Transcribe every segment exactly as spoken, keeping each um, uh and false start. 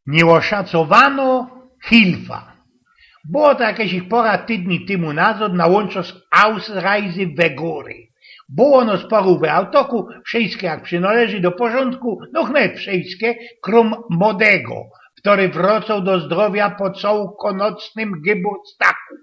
Nieoszacowanŏ hilfa. Było to jakeś ich pŏra tydni tymu nazŏd na łōnczo z Ausreise we Gōry. Było nŏs pŏrōw we autoku, wszyjske jak przinŏleży do porzōndku, no hne wszyjske, krōm młodego, kery wrŏcoł do zdrowiŏ po cołkonocnym Geburtstagu.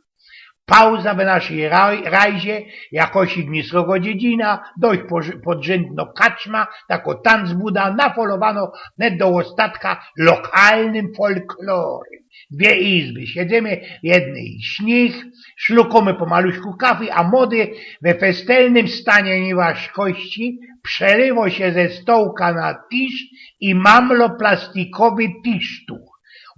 Pauza we naszyj raj-, rajzie, jakŏś nisrogo dziedzina, dość poż-, podrziętnŏ kaczma, takŏ tancbuda, nafolowanŏ net do ôstatka lokalnym folklorym. Dwie izby, siedzymy w jednyj z nich, szlukōmy pomaluśku kawy, a młody we festelnym stanie nieważkości przelywŏ sie ze stołka na tisz i mamlŏ plastikowy tisztuch.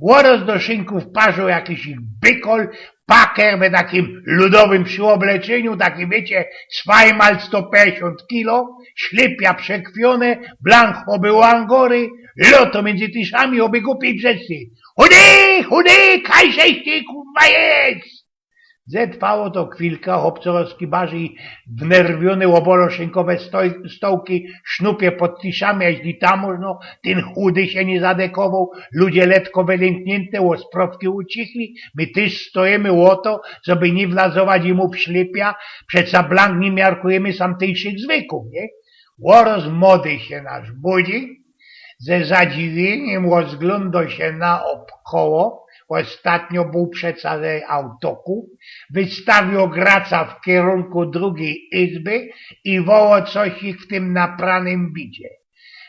Ôroz do szynku wparzoł jakiś ich bykol, paker we takim ludowym przyobleczeniu, taki, wiycie, Zweimal sto piyńćdziesiōnt kilo, ślepia przekwiōne, blank ôby u Angōry, lŏto miyndzy tiszami ôby gupi wszyscy. Chudy, chudy, kaj żeś ty, kurwa, jest! Zetrwało to chwilka, chop corŏz bardzij wnerwiōny ôbolŏ szynkowe stoj-, stołki, sznupie pod tiszami, a jeźli tam można, tyn chudy sie niy zadekowoł, ludzie letko wylymkniynte, ôsprŏwki ucichli, my tyż stojymy ô to, żeby niy wlazować imu w ślepia, przeca blank niy miarkujymy sam tyjszych zwykōw, niy? Ôroz młody sie nasz budzi, ze zadziwiyniym ôzglōndŏ sie naôbkoło, ôstatnio bōł przeca we autoku, wystawiōł graca w kierunku drugij izby i wołŏ coś ich w tym napranym widzie.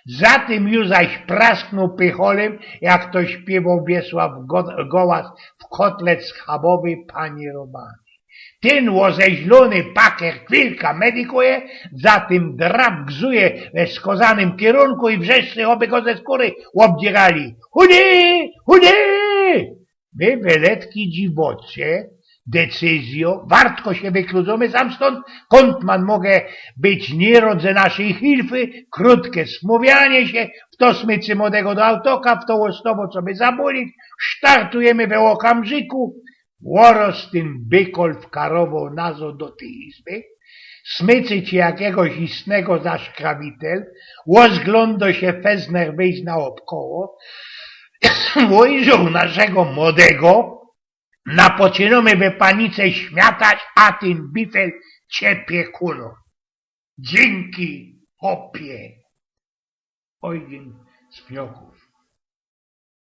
Za tym ju zaś prasknōł pycholym, jak to śpiywoł Wiesław Go-, Gołas, w kotlet schabowy panierowany. Tyn ôzeźlōny paker chwilka medykuje, za tym drab gzuje we wskozanym kierunku i wszyscy, ôby go ze skōry ôbdzierali. Chudy! Chudy! My, we letki dziwocie, decyzjo, wartko sie wykludzōmy sam stōnd, kōnd man mogę być nierod ze naszyj hilfy, krōtke smōwianie sie, fto smycy młodego do autoka, fto ôstowŏ, co by zabulić, sztartujymy we ôkamrzyku, ôroz tyn bykol wkarowoł nazŏd do tyj izby, smycy ci jakigoś istnego za szkrawitel, ôzglōndŏ sie fest nerwyjnie naôbkoło, ujrzoł naszego młodego, napoczynōmy we panice śmiatać, a tyn bifel ciepie kōnōm. Dziynki, chopie. Eugen z Pnioków.